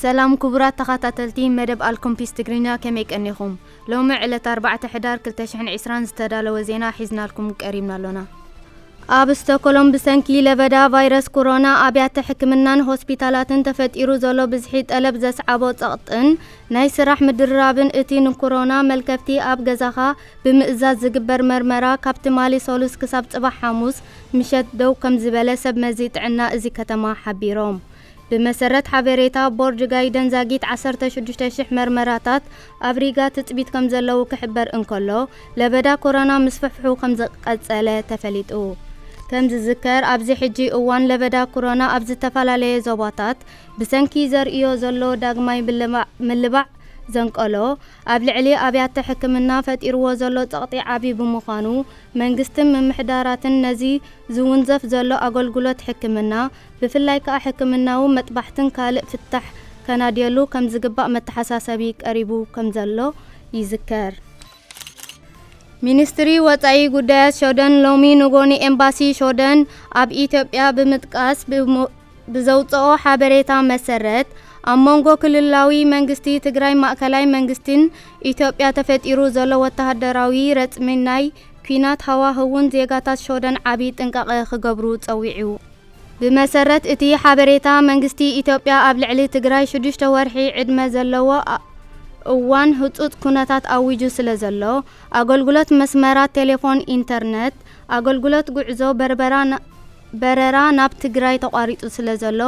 ሰላም ክቡራት ተኸታተልቲ መደብ ኣልኮምፒስ ትግርኛ፣ ከመይ ቀኒኹም? ሎሚ ዕለት ኣርባዕተ ሕዳር ክልተ ሽሕን ዕስራን ዝተዳለወ ዜና ሒዝናልኩም ቀሪብና ኣሎና። ኣብ ስቶኮሎም ብሰንኪ ለበዳ ቫይረስ ኮሮና ኣብያተ ሕክምናን ሆስፒታላትን ተፈጢሩ ዘሎ ብዝሒ ጠለብ ዘስዓቦ ጸቕጥን ናይ ስራሕ ምድርራብን እቲ ንኮሮና መልከፍቲ ኣብ ገዛኻ ብምእዛዝ ዝግበር መርመራ ካብ ትማሊ ሰሉስ ክሳብ ጽባሕ ሓሙስ ምሸት ደው ከም ዝበለ ሰብ መዚ ጥዕና እዚ ከተማ ሓቢሮም። ብመሰረት ሓበሬታ ቦርድ ጋይደን ዛጊት ዓሰርተ ሽዱሽተ ሽሕ መርመራታት ኣብ ሪጋ ትጽቢት ከም ዘለዉ ክሕበር እንከሎ፣ ለበዳ ኮሮና ምስፍሕፍሑ ከም ዝቐጸለ ተፈሊጡ። ከም ዝዝከር፣ ኣብዚ ሕጂ እዋን ለበዳ ኮሮና ኣብ ዝተፈላለየ ዞባታት ብሰንኪ ዘርእዮ ዘሎ ዳግማይ ምልባዕ፣ ምልባዕ ዘንቀሎ ኣብ ልዕሊ ኣብያተ ሕክምና ፈጢርዎ ዘሎ ጸቕጢ ዓቢ ብምዃኑ፣ መንግስትን ምምሕዳራትን ነዚ ዝውንዘፍ ዘሎ ኣገልግሎት ሕክምና፣ ብፍላይ ከኣ ሕክምናዊ መጥባሕትን ካልእ ፍታሕ ከናድየሉ ከም ዝግባእ መተሓሳሰቢ ቀሪቡ ከም ዘሎ ይዝከር። ሚኒስትሪ ወጻኢ ጉዳያት ሾደን ሎሚ ንጎኒ ኤምባሲ ሾደን ኣብ ኢትዮጵያ ብምጥቃስ ብሞ-፣ ብዘውጽኦ ሓበሬታ መሰረት፣ ኣብ መንጎ ክልላዊ መንግስቲ ትግራይ ማእከላይ መንግስቲን ኢትዮጵያ ተፈጢሩ ዘሎ ወተሃደራዊ ረጽሚ ናይ ኲናት ሃዋህውን ዜጋታት ሾደን ዓቢ ጥንቃቐ ክገብሩ ጸዊዑ። ብመሰረት እቲ ሓበሬታ፣ መንግስቲ ኢትዮጵያ ኣብ ልዕሊ ትግራይ ሽዱሽተ ወርሒ ዕድመ ዘለዎ ኣ-፣ እዋን ህጹጽ ኩነታት ኣዊጁ ስለ ዘሎ፣ ኣገልግሎት መስመራት ቴሌፎን፣ ኢንተርነት፣ ኣገልግሎት ጉዕዞ በርበራ ና-፣ በረራ ናብ ትግራይ ተቋሪጹ ስለ ዘሎ፣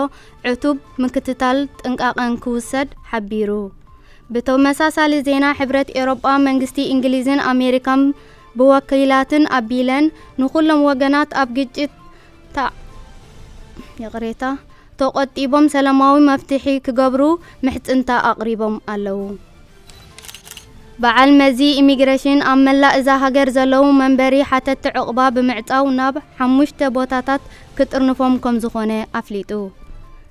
ዕቱብ ምክትታል ጥንቃቐን ክውሰድ ሓቢሩ። ብተመሳሳሊ ዜና፣ ሕብረት ኤውሮጳ መንግስቲ እንግሊዝን ኣሜሪካን ብወኪላትን ኣቢለን ንኹሎም ወገናት ኣብ ግጭት ታ-፣ ይቕሬታ፣ ተቖጢቦም ሰላማዊ መፍትሒ ክገብሩ ምሕጽንታ ኣቕሪቦም ኣለዉ። በዓል መዚ ኢሚግሬሽን ኣብ መላእ እዛ ሃገር ዘለዉ መንበሪ ሓተትቲ ዕቑባ ብምዕጻው ናብ ሓሙሽተ ቦታታት ክጥርንፎም ከም ዝኾነ ኣፍሊጡ።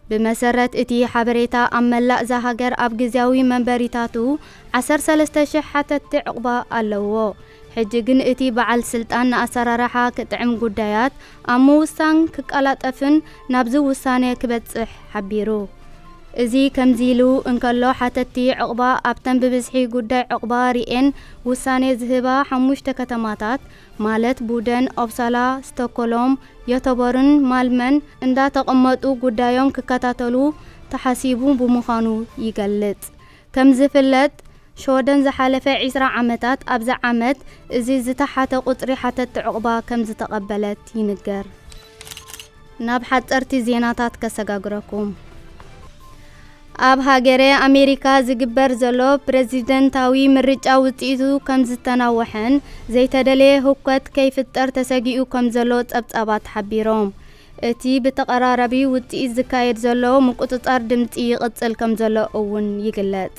ብመሰረት እቲ ሓበሬታ፣ ኣብ መላእ እዛ ሃገር ኣብ ግዝያዊ መንበሪታቱ ዓሰርተ ሰለስተ ሽሕ ሓተትቲ ዕቑባ ኣለውዎ። ሕጂ ግን እቲ በዓል ስልጣን ንኣሰራርሓ ክጥዕም ጉዳያት ኣብ ምውሳን ክቀላጠፍን ናብዚ ውሳነ ክበጽሕ ሓቢሩ። እዚ ከምዚ ኢሉ እንከሎ፣ ሓተትቲ ዕቑባ ኣብተን ብብዝሒ ጉዳይ ዕቑባ ርኤን ውሳኔ ዝህባ ሓሙሽተ ከተማታት ማለት ቡደን፣ ኦፕሳላ፣ ስቶኮሎም፣ ዮተቦርን ማልመን እንዳተቐመጡ ጉዳዮም ክከታተሉ ተሓሲቡ ብምዃኑ ይገልጽ። ከም ዝፍለጥ፣ ሾደን ዝሓለፈ ዒስራ ዓመታት ኣብዚ ዓመት እዚ ዝተሓተ ቁጽሪ ሓተትቲ ዕቑባ ከም ዝተቐበለት ይንገር። ናብ ሓጸርቲ ዜናታት ከሰጋግረኩም። ኣብ ሃገረ ኣሜሪካ ዝግበር ዘሎ ፕረዚደንታዊ ምርጫ ውጽኢቱ ከም ዝተናወሐን ዘይተደለየ ህውከት ከይፍጠር ተሰጊኡ ከም ዘሎ ጸብጻባት ሓቢሮም። እቲ ብተቐራራቢ ውጽኢት ዝካየድ ዘሎ ምቁጽጻር ድምጺ ይቕጽል ከም ዘሎ እውን ይግለጽ።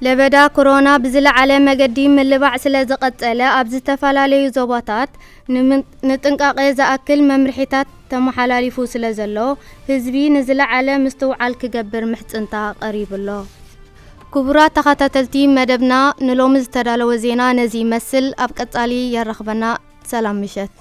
ለበዳ ኮሮና ብዝለዓለ መገዲ ምልባዕ ስለ ዝቐጸለ፣ ኣብ ዝተፈላለዩ ዞባታት ንም-፣ ንጥንቃቐ ዝኣክል መምርሒታት ተመሓላሊፉ ስለ ዘሎ፣ ህዝቢ ንዝለዓለ ምስትውዓል ክገብር ምሕጽንታ ቀሪቡ ኣሎ። ክቡራት ተኸታተልቲ መደብና፣ ንሎሚ ዝተዳለወ ዜና ነዚ ይመስል። ኣብ ቀጻሊ የራኽበና። ሰላም ምሸት።